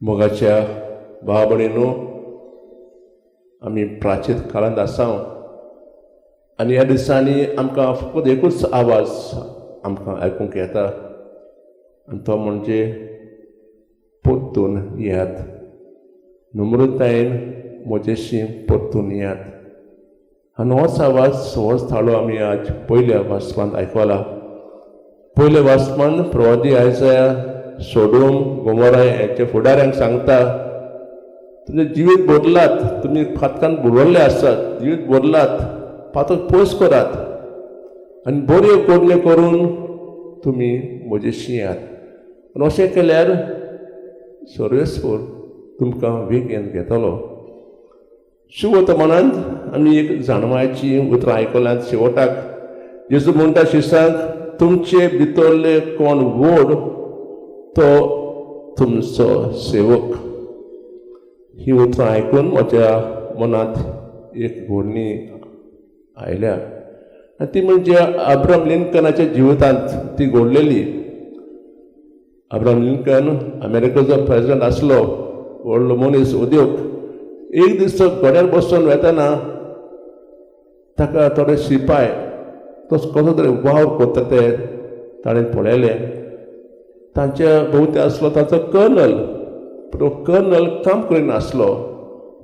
मोगाच्या भाव भयणींनो, आमी प्राचीन काळांत आसा आनी ह्या दिसांनी आमकां फकत एकूच आवाज आमकां आयकूंक येता आनी तो म्हणजे परतून येयात, नम्रतायेन म्हजेशी परतून येयात. आनी होच आवाज, होच थाळो आमी आज पयल्या वाचपांत आयकला. पयल्या वाचपांत प्रवादी आयजया सोडून गोमोरा हेच्या फुडाऱ्यांक सांगता, तुमचें जिवीत बदलात, तुमी पातकान बुडवल्ले आसात, जिवीत बदलात, पातक पयस करात आनी बऱ्यो करण्यो करून तुमी म्हजेशी येयात. आनी अशें केल्यार सर्वेस्पर तुमकां वेगेन घेतलो. शुभवर्तमानांत आमी एक जाणवायची उतरां आयकल्यांत. शेवटाक जेजू म्हणटा शिसांक, तुमचे भितरले कोण व्हड तो तुमचो सेवक. ही उतरां आयकून म्हज्या मनांत एक घोडणी आयल्या आनी ती म्हणजे अब्राम लिंकनाच्या जिवितांत ती घडलेली. अब्राम लिंकन अमेरिकेचो प्रेजिडंट आसलो, व्हडलो मनीस, उद्योग. एक दीस तो घोड्यार बसून वेतना ताका थोडे शिपाय तो कसो तरी वावर करता ते ताणें पळयलें. तांच्या भोंवती आसलो ताचो कर्नल, पूण तो कर्नल काम करिनासलो,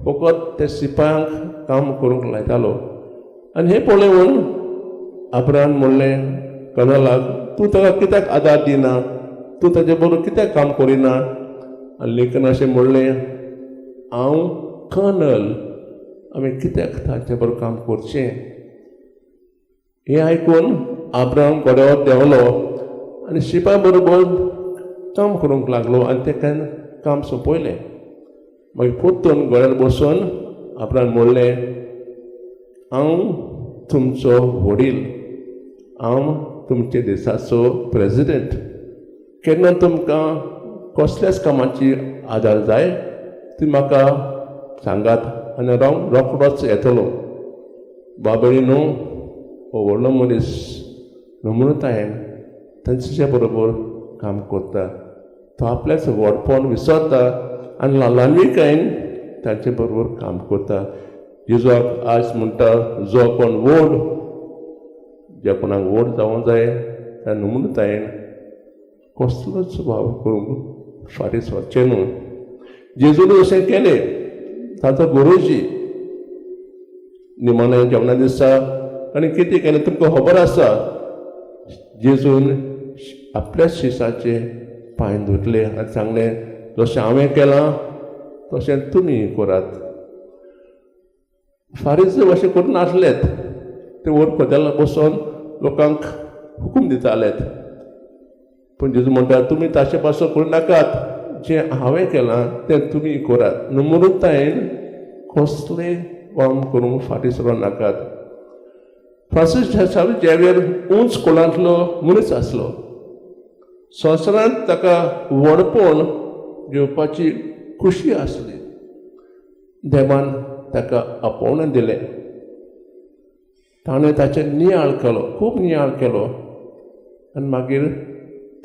फकत ते शिपायांक काम करूंक लायतालो. आनी हें पळोवन अब्रान म्हणलें कर्नलाक, तूं ताका कित्याक आदार दिना? तूं ताचे बरोबर कित्याक काम करिना? आनी लिंकन अशें म्हणलें, हांव कर्नल, हांवें कित्याक तांचे बरोबर काम करचें? हें आयकून आब्राम घोड्यावर देंवलो आनी शिपाय बरोबर काम करूंक लागलो आनी तेका काम सोंपयलें. मागीर परतून घोड्यार बसून आपणान म्हणलें, हांव तुमचो वडील, हांव तुमच्या देशाचो प्रेजिडेंट. केन्ना तुमकां कसल्याच कामाची आदार जाय, तुमी म्हाका सांगात आनी हांव रोखडोच येतलो. बाबडी न्हू, हो व्हडलो मनीस नम्रतायेन तांच्या बरोबर काम करता. तो आपल्याच व्हडपण विसरता आनी ल्हानविकायेन तांचे बरोबर काम करता. जेजूक आज म्हणटा, जो कोण व्हड, ज्या कोणाक व्हड जावंक जाय त्या नम्रतायेन कसलोच वावर करूंक फाटीं सरचें न्हू. जेजून अशें केलें. ताचो गुरुजी निमाण्या जेवणा दिसा आनी कितें केलें तुमकां खबर आसा. जेजून आपल्याच शिसाचे पांय धुतले आनी सांगलें, जशें हांवें केलां तशें तुमी करात. फारीज अशें करून नासलेत. ते वयर कदेलार बसून लोकांक हुकूम दितालेत. पूण जेजू म्हणटा, तुमी ताचे पासून करूं नाकात, जें हांवें केलां तें तुमी करात. नम्रतायेन कसलें काम करूंक फाटीं सरूं नाकात. फ्रांसीस झेवियर उंच कुळांतलो मनीस आसलो. संवसारांत ताका व्हडपण घेवपाची खुशी आसली. देवान ताका आपोवणें दिलें. ताणें ताचेर नियाळ केलो, खूब नियाळ केलो आनी मागीर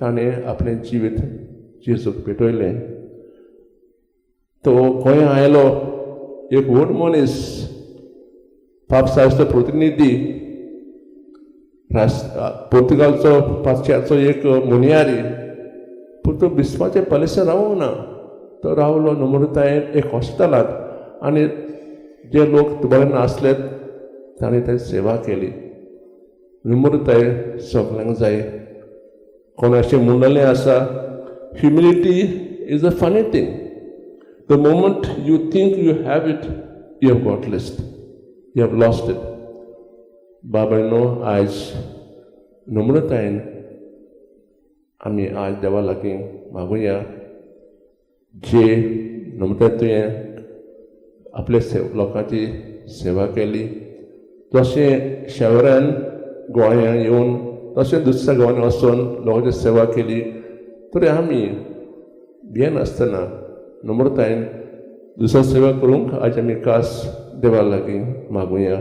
ताणें आपलें जिवीत जेजूक पेटयलें. तो गोंया आयलो, एक व्हड मनीस, पापसाचो प्रतिनिधी, पोर्तुगालचो पाचशाचो एक मुनियारी. पूण तो बिस्पाच्या पॅलेसान रावूंक ना. तो रावलो नम्रतायेन एक हॉस्पिटलांत आनी जे लोक बरे नासले ताणें ताची सेवा केली. नम्रताय सगल्यांक जाय. कोण अशें म्हणलेलें आसा, "Humility is a funny thing. The moment you think you have it, you have got lost, you have lost it." बाबांनो, आयज नम्रतायेन आमी आज देवा लागीं मागुया, जे नम्रताय तुवें आपले लोकांची सेवा केली, जशें शेवऱ्यान गोंयांत येवन तशें दुसऱ्या गांवांनी वचून लोकांची सेवा केली, तरी आमी भियेनासतना नम्रतायेन दुसऱ्या सेवा करूंक आज आमी खास देवा लागीं मागुया.